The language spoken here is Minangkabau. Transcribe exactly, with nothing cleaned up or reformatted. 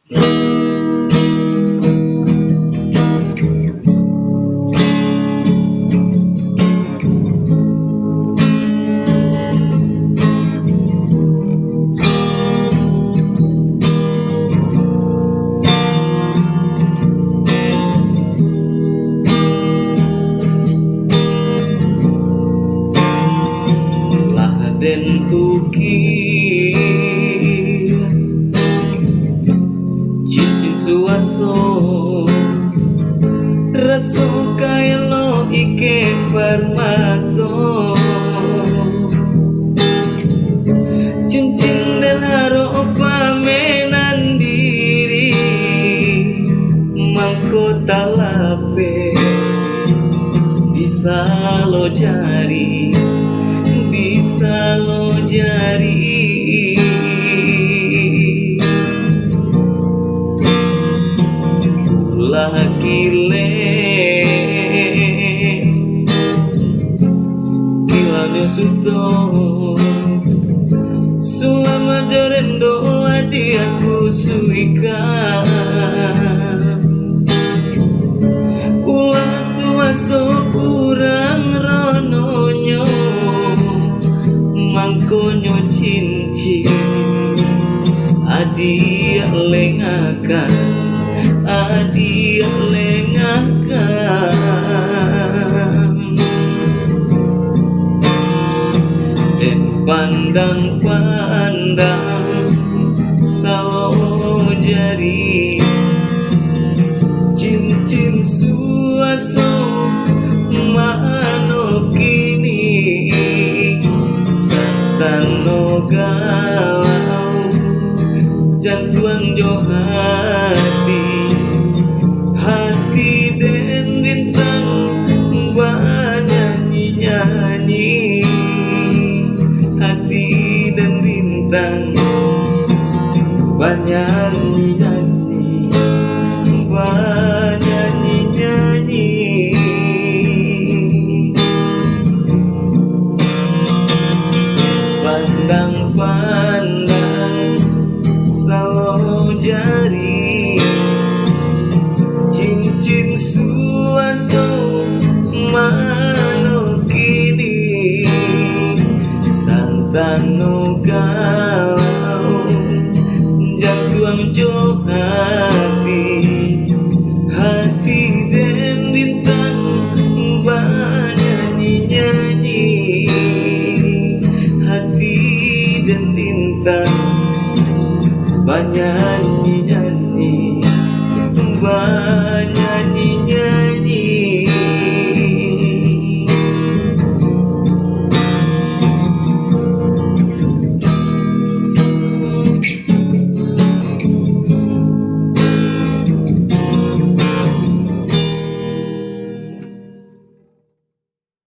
Lah den ukir cincin suaso, raso ka elok ikek parmato. Cincin den arok pamenan diri, mangko talapeh di salo jari, di salo jari. Ulah kilek, kilaunyo suto. Sulamo jo den doh adiak kusuikan. Ulah suaso kurang rononyo, mangkonyo cincin adiak lengahkan, adiak lengahkan. Den pandang-pandang salo jari, cincin suaso mano kini, satano galau jantuang jo hati. Hati den bintang banyanyi-nyanyi, hati den bintang banyanyi-nyanyi, banyanyi-nyanyi. Pandang-pandang salo jari, cincin suaso mano kini, satano galau jantuang jo hati. Hati den bintang banyanyi-nyanyi, hati den bintang banyanyi-nyanyi, ba-